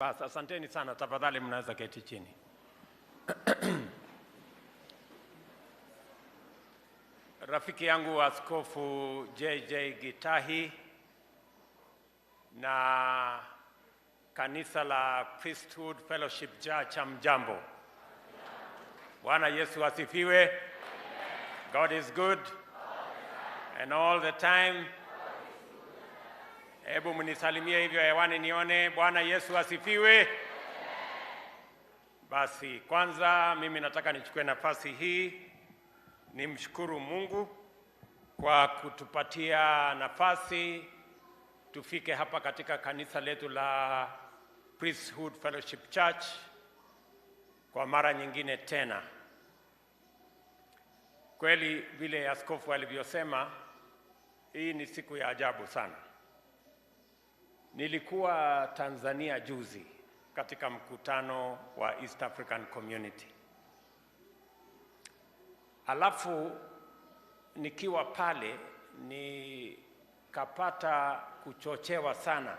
Basi, asanteni sana. Tafadhali mnaweza keti chini. Rafiki yangu Askofu JJ Gitahi na kanisa la Priesthood Fellowship Church, hamjambo. Bwana Yesu asifiwe. God is good and all the time. Hebu mnisalimie hivyo hewani nione. Bwana Yesu asifiwe. Basi kwanza mimi nataka nichukue nafasi hii nimshukuru Mungu kwa kutupatia nafasi tufike hapa katika kanisa letu la Priesthood Fellowship Church kwa mara nyingine tena. Kweli vile askofu alivyosema, hii ni siku ya ajabu sana. Nilikuwa Tanzania juzi katika mkutano wa East African Community. Alafu nikiwa pale nikapata kuchochewa sana,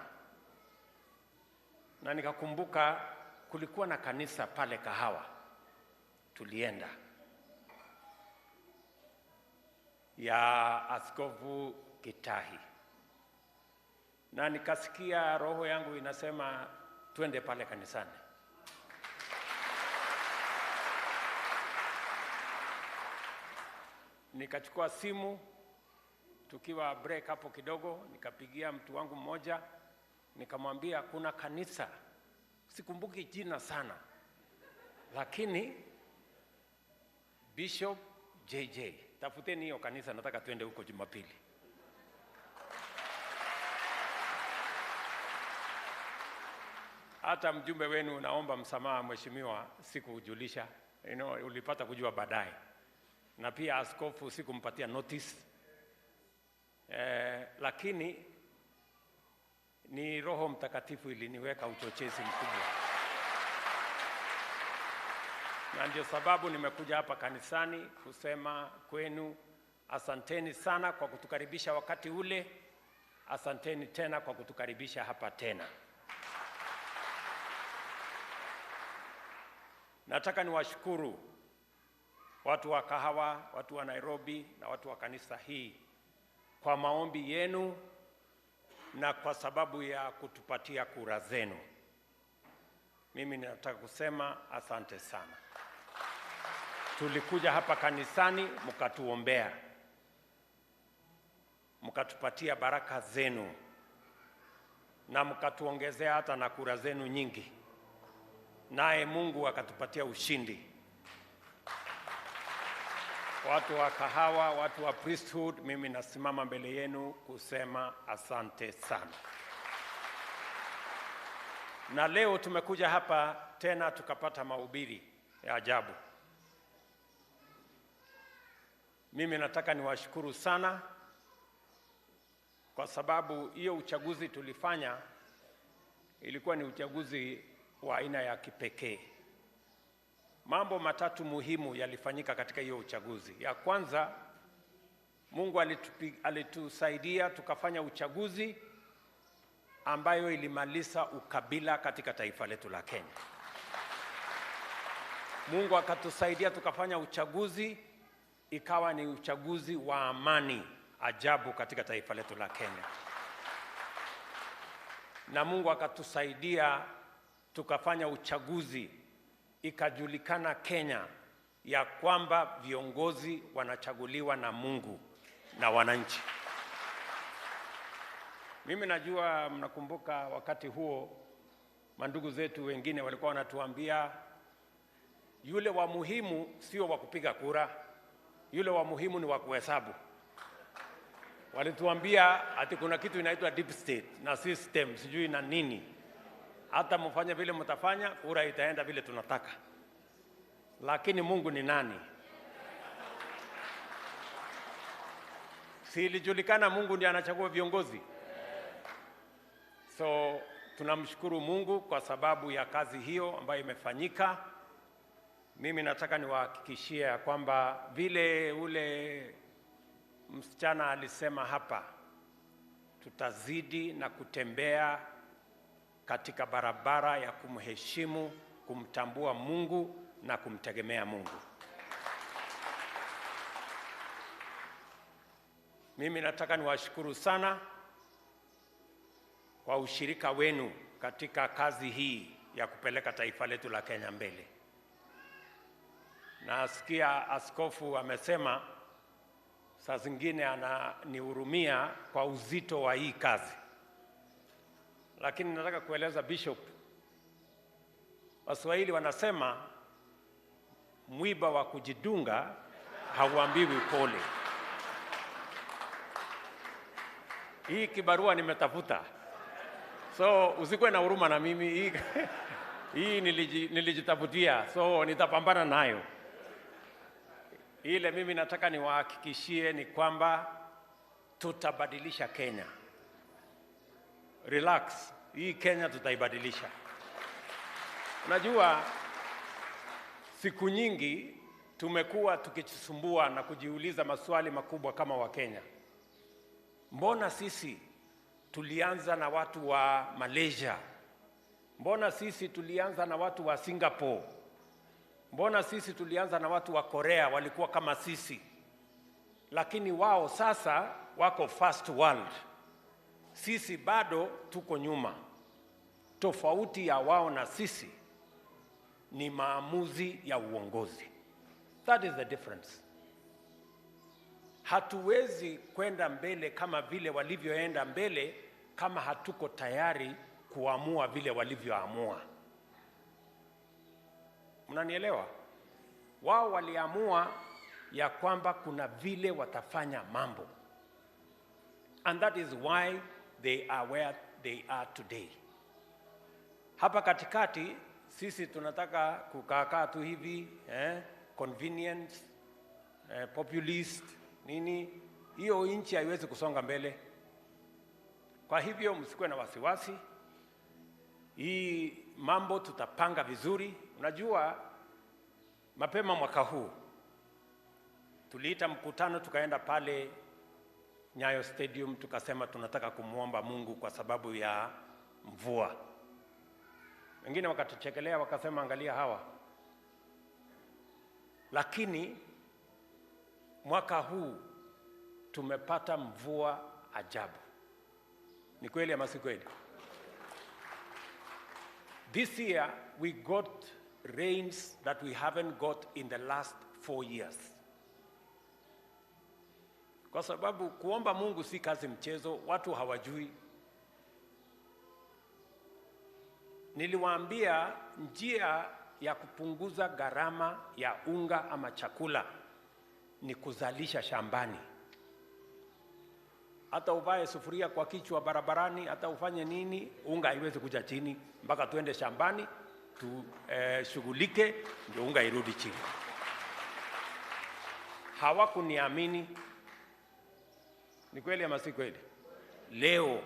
na nikakumbuka kulikuwa na kanisa pale Kahawa tulienda, ya Askofu Gitahi, na nikasikia roho yangu inasema twende pale kanisani. Nikachukua simu tukiwa break hapo kidogo, nikapigia mtu wangu mmoja, nikamwambia kuna kanisa, sikumbuki jina sana, lakini Bishop JJ, tafuteni hiyo kanisa, nataka twende huko Jumapili. Hata mjumbe wenu naomba msamaha mheshimiwa, sikujulisha, ulipata kujua baadaye. Na pia askofu sikumpatia notice. Lakini ni Roho Mtakatifu iliniweka uchochezi mkubwa. Na ndio sababu nimekuja hapa kanisani kusema kwenu asanteni sana kwa kutukaribisha wakati ule, asanteni tena kwa kutukaribisha hapa tena. Nataka niwashukuru watu wa Kahawa, watu wa Nairobi na watu wa kanisa hii kwa maombi yenu na kwa sababu ya kutupatia kura zenu. Mimi nataka kusema asante sana. Tulikuja hapa kanisani mkatuombea, mkatupatia baraka zenu na mkatuongezea hata na kura zenu nyingi. Naye Mungu akatupatia ushindi. Watu wa Kahawa, watu wa Priesthood, mimi nasimama mbele yenu kusema asante sana. Na leo tumekuja hapa tena tukapata mahubiri ya ajabu. Mimi nataka niwashukuru sana kwa sababu hiyo uchaguzi tulifanya ilikuwa ni uchaguzi wa aina ya kipekee. Mambo matatu muhimu yalifanyika katika hiyo uchaguzi. Ya kwanza, Mungu alitusaidia tukafanya uchaguzi ambayo ilimaliza ukabila katika taifa letu la Kenya. Mungu akatusaidia tukafanya uchaguzi ikawa ni uchaguzi wa amani ajabu katika taifa letu la Kenya. Na Mungu akatusaidia tukafanya uchaguzi ikajulikana Kenya ya kwamba viongozi wanachaguliwa na Mungu na wananchi. Mimi najua mnakumbuka wakati huo mandugu zetu wengine walikuwa wanatuambia yule wa muhimu sio wa kupiga kura, yule wa muhimu ni wa kuhesabu. Walituambia ati kuna kitu inaitwa deep state na system sijui na nini. Hata mfanye vile mtafanya, kura itaenda vile tunataka. Lakini Mungu ni nani? Si ilijulikana Mungu ndiye anachagua viongozi? So tunamshukuru Mungu kwa sababu ya kazi hiyo ambayo imefanyika. Mimi nataka niwahakikishie ya kwamba vile ule msichana alisema hapa, tutazidi na kutembea katika barabara ya kumheshimu, kumtambua Mungu na kumtegemea Mungu. Mimi nataka niwashukuru sana kwa ushirika wenu katika kazi hii ya kupeleka taifa letu la Kenya mbele. Nasikia askofu amesema saa zingine ananihurumia kwa uzito wa hii kazi. Lakini nataka kueleza Bishop, Waswahili wanasema mwiba wa kujidunga hauambiwi pole. Hii kibarua nimetafuta. So usikuwe na huruma na mimi, hii nilijitafutia, so nitapambana nayo. Ile mimi nataka niwahakikishie ni kwamba tutabadilisha Kenya. Relax, hii Kenya tutaibadilisha. Unajua, siku nyingi tumekuwa tukijisumbua na kujiuliza maswali makubwa kama wa Kenya. Mbona sisi tulianza na watu wa Malaysia? Mbona sisi tulianza na watu wa Singapore? Mbona sisi tulianza na watu wa Korea, walikuwa kama sisi? Lakini wao sasa wako first world. Sisi bado tuko nyuma. Tofauti ya wao na sisi ni maamuzi ya uongozi. That is the difference. Hatuwezi kwenda mbele kama vile walivyoenda mbele kama hatuko tayari kuamua vile walivyoamua. Mnanielewa? Wao waliamua ya kwamba kuna vile watafanya mambo. And that is why they are where they are today. Hapa katikati sisi tunataka kukaa tu hivi, convenience, populist, nini, hiyo nchi haiwezi kusonga mbele. Kwa hivyo msikuwe na wasiwasi. Hii mambo tutapanga vizuri. Unajua, mapema mwaka huu tuliita mkutano, tukaenda pale Nyayo Stadium, tukasema tunataka kumuomba Mungu kwa sababu ya mvua. Wengine wakatuchekelea wakasema angalia hawa. Lakini mwaka huu tumepata mvua ajabu. Ni kweli ama si kweli? This year we got rains that we haven't got in the last 4 years. Kwa sababu kuomba Mungu si kazi mchezo, watu hawajui. Niliwaambia njia ya kupunguza gharama ya unga ama chakula ni kuzalisha shambani. Hata uvae sufuria kwa kichwa barabarani, hata ufanye nini, unga haiwezi kuja chini mpaka tuende shambani tushughulike ndio unga irudi chini. Hawakuniamini. Ni kweli ama si kweli? Leo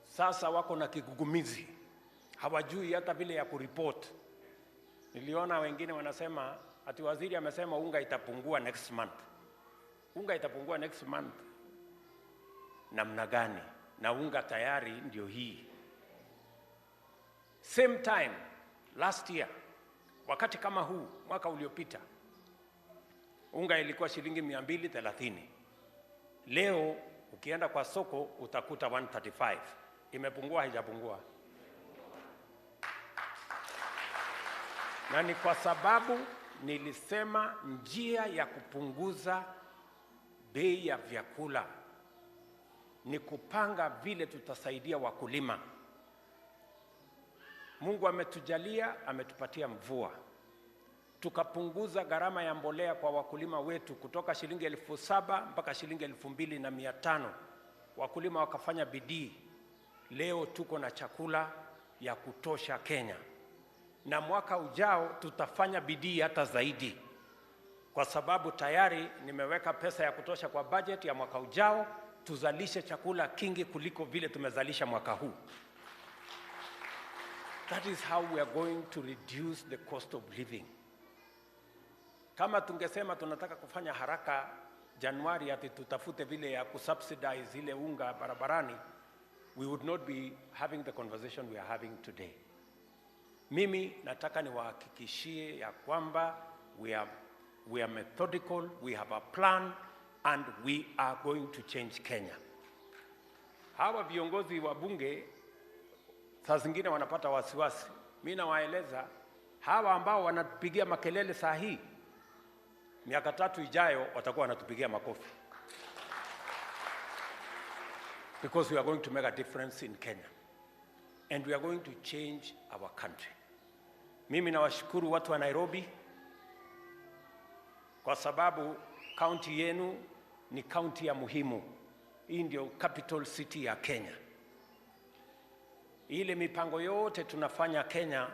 sasa wako na kigugumizi, hawajui hata vile ya kuripoti. Niliona wengine wanasema ati waziri amesema unga itapungua next month. Unga itapungua next month namna gani? Na unga tayari ndio hii. Same time last year, wakati kama huu mwaka uliopita, unga ilikuwa shilingi 230. Leo ukienda kwa soko utakuta 135. Imepungua haijapungua? Na ni kwa sababu nilisema njia ya kupunguza bei ya vyakula ni kupanga vile tutasaidia wakulima. Mungu ametujalia, ametupatia mvua. Tukapunguza gharama ya mbolea kwa wakulima wetu kutoka shilingi 7,000 mpaka shilingi 2,500. Wakulima wakafanya bidii. Leo tuko na chakula ya kutosha Kenya. Na mwaka ujao tutafanya bidii hata zaidi. Kwa sababu tayari nimeweka pesa ya kutosha kwa budget ya mwaka ujao, tuzalishe chakula kingi kuliko vile tumezalisha mwaka huu. That is how we are going to reduce the cost of living. Kama tungesema tunataka kufanya haraka Januari ati tutafute vile ya kusubsidize ile unga barabarani, we would not be having the conversation we are having today. Mimi nataka niwahakikishie ya kwamba we are methodical, we have a plan and we are going to change Kenya. Hawa viongozi wa bunge saa zingine wanapata wasiwasi. Mi nawaeleza hawa ambao wanatupigia makelele saa hii, miaka 3 ijayo watakuwa wanatupigia makofi because we are going to make a difference in Kenya and we are going to change our country. Mimi nawashukuru watu wa Nairobi kwa sababu kaunti yenu ni kaunti ya muhimu. Hii ndio capital city ya Kenya. Ile mipango yote tunafanya Kenya,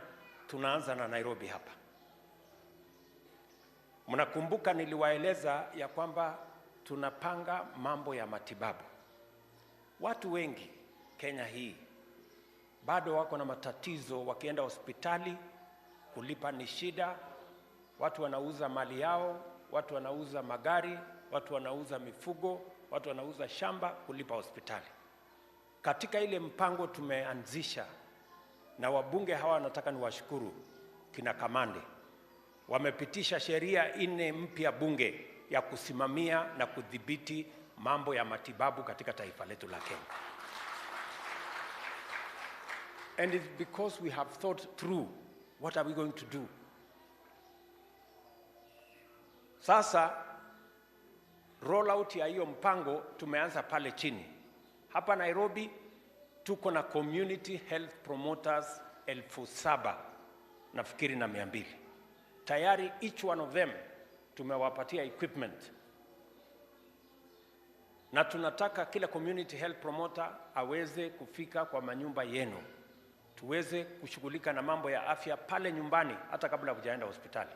tunaanza na Nairobi hapa. Mnakumbuka niliwaeleza ya kwamba tunapanga mambo ya matibabu. Watu wengi Kenya hii bado wako na matatizo, wakienda hospitali kulipa ni shida. Watu wanauza mali yao, watu wanauza magari, watu wanauza mifugo, watu wanauza shamba kulipa hospitali. Katika ile mpango tumeanzisha na wabunge hawa, nataka niwashukuru kina Kamande, wamepitisha sheria nne mpya bunge ya kusimamia na kudhibiti mambo ya matibabu katika taifa letu la Kenya. And it's because we have thought through what are we going to do. Sasa rollout ya hiyo mpango tumeanza pale chini. Hapa Nairobi tuko na community health promoters 7,200 nafikiri. Tayari each one of them tumewapatia equipment na tunataka kila community health promoter aweze kufika kwa manyumba yenu, tuweze kushughulika na mambo ya afya pale nyumbani, hata kabla hujaenda hospitali.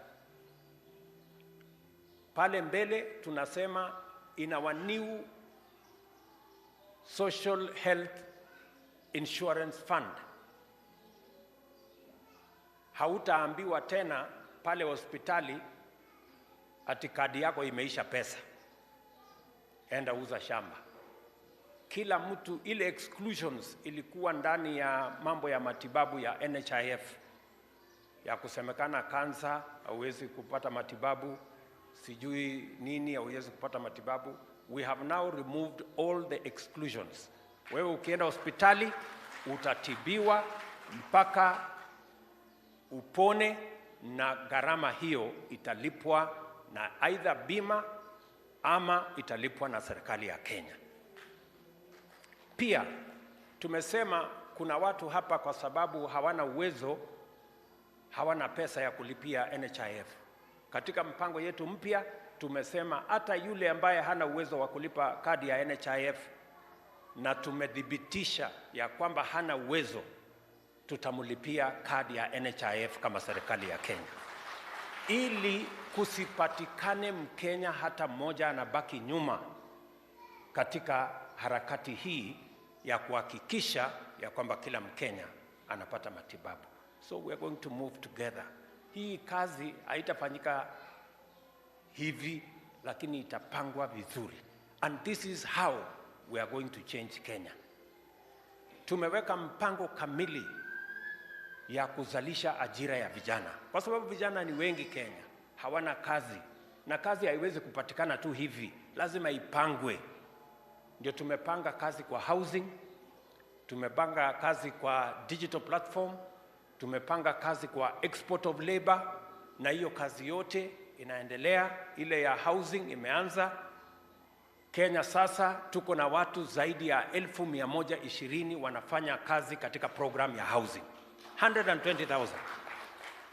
Pale mbele tunasema in our new social health insurance fund, hautaambiwa tena pale hospitali ati kadi yako imeisha pesa, enda uza shamba. Kila mtu, ile exclusions ilikuwa ndani ya mambo ya matibabu ya NHIF ya kusemekana kansa hauwezi kupata matibabu, sijui nini hauwezi kupata matibabu. We have now removed all the exclusions. Wewe ukienda hospitali utatibiwa mpaka upone, na gharama hiyo italipwa na either bima ama italipwa na serikali ya Kenya. Pia tumesema kuna watu hapa kwa sababu hawana uwezo, hawana pesa ya kulipia NHIF. Katika mpango yetu mpya tumesema hata yule ambaye hana uwezo wa kulipa kadi ya NHIF na tumethibitisha ya kwamba hana uwezo, tutamlipia kadi ya NHIF kama serikali ya Kenya, ili kusipatikane Mkenya hata mmoja anabaki nyuma katika harakati hii ya kuhakikisha ya kwamba kila Mkenya anapata matibabu. So we are going to move together. Hii kazi haitafanyika hivi, lakini itapangwa vizuri. And this is how we are going to change Kenya. Tumeweka mpango kamili ya kuzalisha ajira ya vijana, kwa sababu vijana ni wengi Kenya, hawana kazi, na kazi haiwezi kupatikana tu hivi, lazima ipangwe. Ndio tumepanga kazi kwa housing, tumepanga kazi kwa digital platform, tumepanga kazi kwa export of labor, na hiyo kazi yote inaendelea. Ile ya housing imeanza. Kenya sasa tuko na watu zaidi ya 120,000 wanafanya kazi katika program ya housing, 120,000.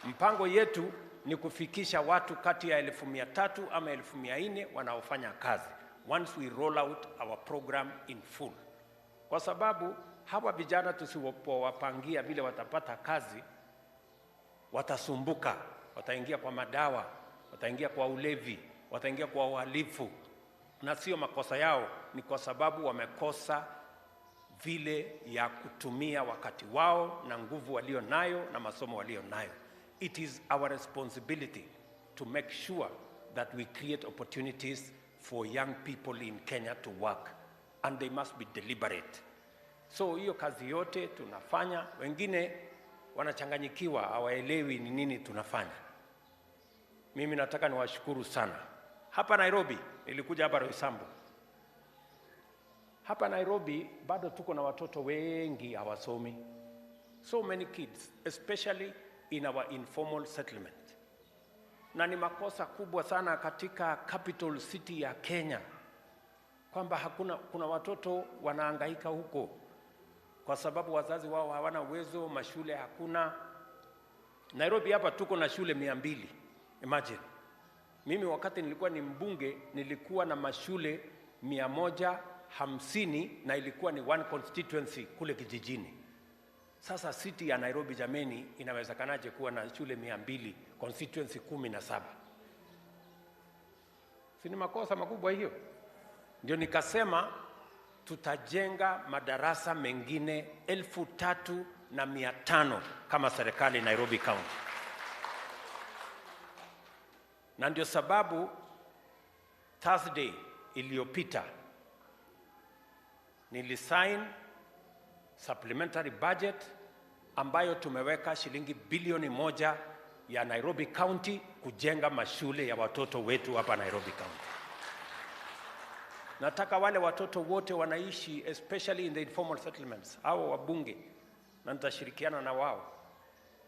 Mpango yetu ni kufikisha watu kati ya 300,000 ama 400,000 wanaofanya kazi once we roll out our program in full, kwa sababu hawa vijana tusipowapangia vile watapata kazi, watasumbuka, wataingia kwa madawa, wataingia kwa ulevi, wataingia kwa uhalifu, na sio makosa yao, ni kwa sababu wamekosa vile ya kutumia wakati wao na nguvu walio nayo na masomo walio nayo. It is our responsibility to make sure that we create opportunities for young people in Kenya to work, and they must be deliberate. So hiyo kazi yote tunafanya, wengine wanachanganyikiwa, hawaelewi ni nini tunafanya. Mimi nataka niwashukuru sana. Hapa Nairobi, nilikuja hapa Roysambu. Hapa Nairobi bado tuko na watoto wengi hawasomi. So many kids, especially in our informal settlement. Na ni makosa kubwa sana katika capital city ya Kenya kwamba hakuna, kuna watoto wanahangaika huko kwa sababu wazazi wao hawana uwezo, mashule hakuna. Nairobi hapa tuko na shule 200. Imagine. Mimi wakati nilikuwa ni mbunge nilikuwa na mashule 150 na ilikuwa ni one constituency kule kijijini. Sasa city ya Nairobi jameni, inawezekanaje kuwa na shule 200 constituency 17? Si ni makosa makubwa hiyo? Ndio nikasema tutajenga madarasa mengine 3,500 kama serikali Nairobi County. Na ndio sababu Thursday iliyopita nilisign supplementary budget ambayo tumeweka shilingi bilioni 1 ya Nairobi County kujenga mashule ya watoto wetu hapa Nairobi County. Nataka wale watoto wote wanaishi especially in the informal settlements, hao wabunge, na nitashirikiana na wao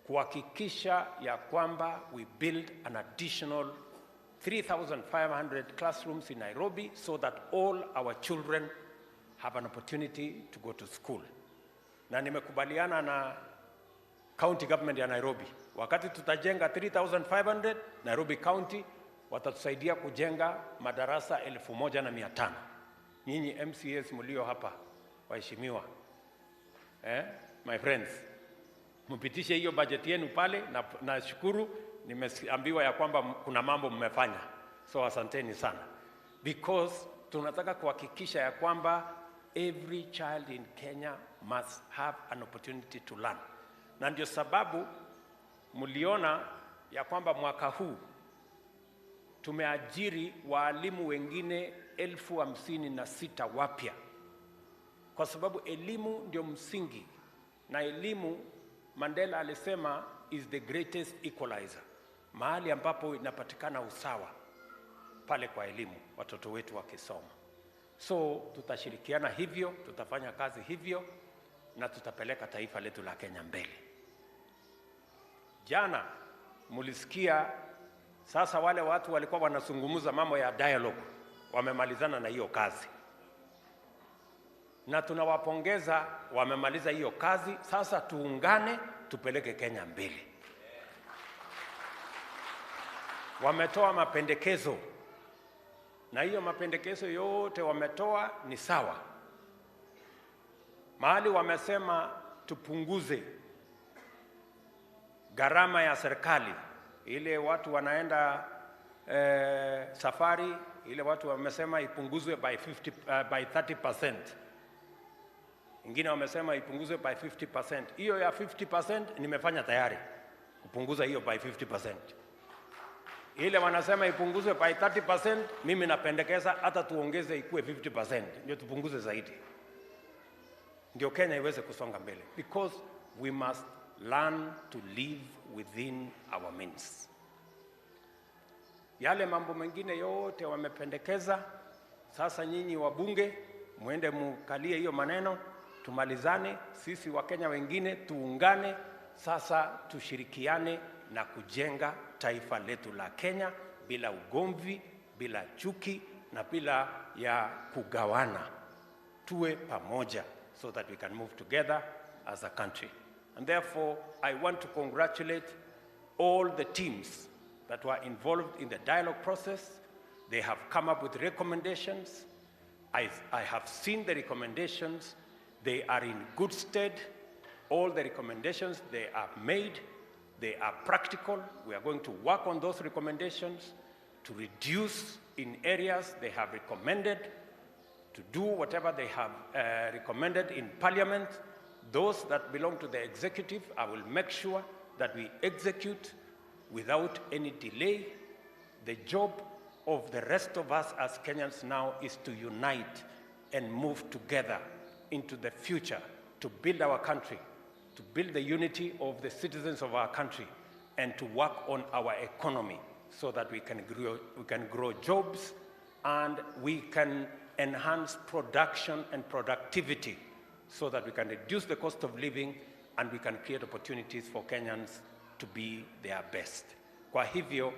kuhakikisha ya kwamba we build an additional 3,500 classrooms in Nairobi so that all our children have an opportunity to go to school. Na nimekubaliana na county government ya Nairobi, wakati tutajenga 3,500 Nairobi County watatusaidia kujenga madarasa 1,500. Nyinyi MCAs mlio hapa waheshimiwa, my friends, mpitishe hiyo budget yenu pale. Na nashukuru nimeambiwa ya kwamba kuna mambo mmefanya, so asanteni sana, because tunataka kuhakikisha ya kwamba every child in Kenya must have an opportunity to learn. Na ndio sababu mliona ya kwamba mwaka huu tumeajiri waalimu wengine 56,000 wapya, kwa sababu elimu ndio msingi, na elimu Mandela alisema is the greatest equalizer. Mahali ambapo inapatikana usawa pale kwa elimu, watoto wetu wakisoma. So tutashirikiana hivyo, tutafanya kazi hivyo, na tutapeleka taifa letu la Kenya mbele. Jana mulisikia sasa wale watu walikuwa wanazungumza mambo ya dialogue, wamemalizana na hiyo kazi. Na tunawapongeza, wamemaliza hiyo kazi. Sasa tuungane tupeleke Kenya mbele. Wametoa mapendekezo, na hiyo mapendekezo yote wametoa ni sawa. Mahali wamesema tupunguze gharama ya serikali, ile watu wanaenda safari, ile watu wamesema ipunguzwe by 30%. Ingine wamesema ipunguzwe by 50%. Hiyo ya 50% nimefanya tayari kupunguza hiyo by 50%. Ile wanasema ipunguzwe by 30%, mimi napendekeza hata tuongeze ikue 50%, ndio tupunguze zaidi, ndio Kenya iweze kusonga mbele, because we must learn to live within our means. Yale mambo mengine yote wamependekeza, sasa nyinyi wabunge muende mukalie hiyo maneno, tumalizane, sisi Wakenya wengine tuungane, sasa tushirikiane na kujenga taifa letu la Kenya bila ugomvi, bila chuki na bila ya kugawana. Tuwe pamoja so that we can move together as a country. And therefore, I want to congratulate all the teams that were involved in the dialogue process. They have come up with recommendations. I have seen the recommendations. They are in good stead. All the recommendations they have made, they are practical. We are going to work on those recommendations to reduce in areas they have recommended, to do whatever they have recommended in Parliament. Those that belong to the executive, I will make sure that we execute without any delay. The job of the rest of us as Kenyans now is to unite and move together into the future to build our country, to build the unity of the citizens of our country, and to work on our economy so that we can grow jobs and we can enhance production and productivity so that we can reduce the cost of living and we can create opportunities for Kenyans to be their best. Kwa hivyo,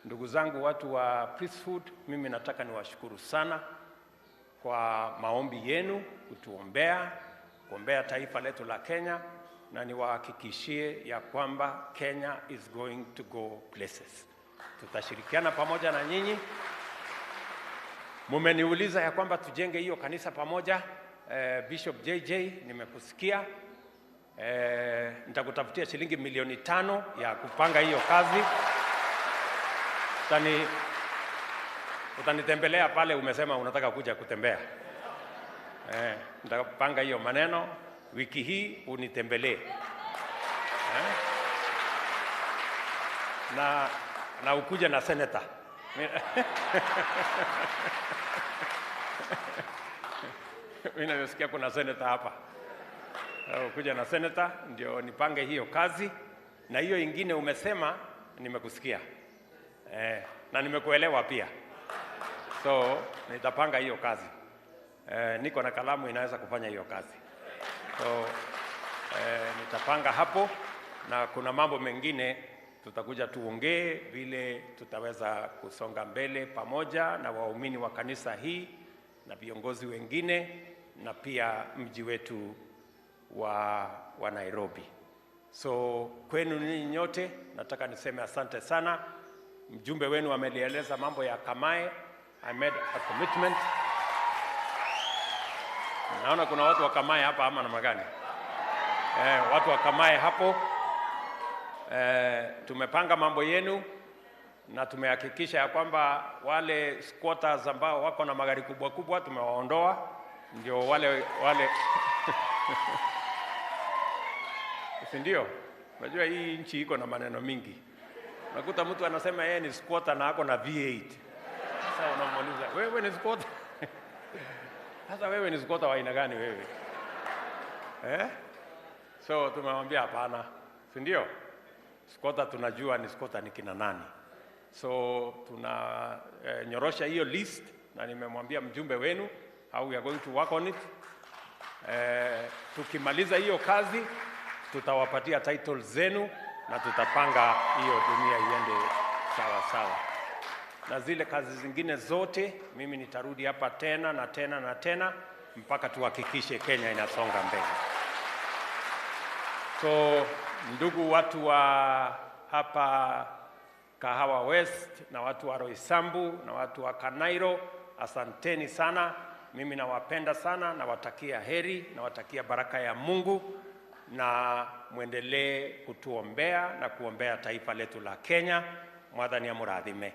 ndugu zangu watu wa priesthood, mimi nataka niwashukuru sana kwa maombi yenu kutuombea, kuombea taifa letu la Kenya, na niwahakikishie ya kwamba Kenya is going to go places. Tutashirikiana pamoja na nyinyi. Mumeniuliza ya kwamba tujenge hiyo kanisa pamoja. Bishop JJ, nimekusikia. Nitakutafutia shilingi milioni 5 ya kupanga hiyo kazi. Utanitembelea pale, umesema unataka kuja kutembea. Nitapanga hiyo maneno wiki hii unitembelee. Na ukuje na senator. Mimi nasikia kuna senator hapa. Ukuja na senator ndio nipange hiyo kazi, na hiyo ingine umesema nimekusikia. Na nimekuelewa pia. So nitapanga hiyo kazi. Niko na kalamu inaweza kufanya hiyo kazi. So nitapanga hapo, na kuna mambo mengine tutakuja tuongee vile tutaweza kusonga mbele pamoja na waumini wa kanisa hii na viongozi wengine na pia mji wetu wa Nairobi. So kwenu ninyi nyote nataka niseme asante sana. Mjumbe wenu amelieleza mambo ya Kamae. I made a commitment. Naona kuna watu wa Kamae hapa ama namna gani? Watu wa Kamae hapo. Tumepanga mambo yenu na tumehakikisha ya kwamba wale squatters ambao wako na magari kubwa kubwa tumewaondoa, ndio wale wale si ndio? Unajua hii nchi iko na maneno mingi. Unakuta mtu anasema yeye ni squatter na ako na V8. Sasa unamuuliza, "Wewe ni squatter?" Sasa wewe ni squatter wa aina gani wewe? Eh? So tumemwambia hapana, si ndio? Squatter tunajua ni squatter ni kina nani. So tuna nyorosha hiyo list na nimemwambia mjumbe wenu how we are going to work on it. Tukimaliza hiyo kazi tutawapatia title zenu na tutapanga hiyo dunia iende sawa sawa. Na zile kazi zingine zote mimi nitarudi hapa tena na tena na tena mpaka tuhakikishe Kenya inasonga mbele. So ndugu watu wa hapa Kahawa West na watu wa Roysambu na watu wa Kanairo, asanteni sana. Mimi nawapenda sana, nawatakia heri, nawatakia baraka ya Mungu na mwendelee kutuombea na kuombea taifa letu la Kenya. Mwathani amurathime.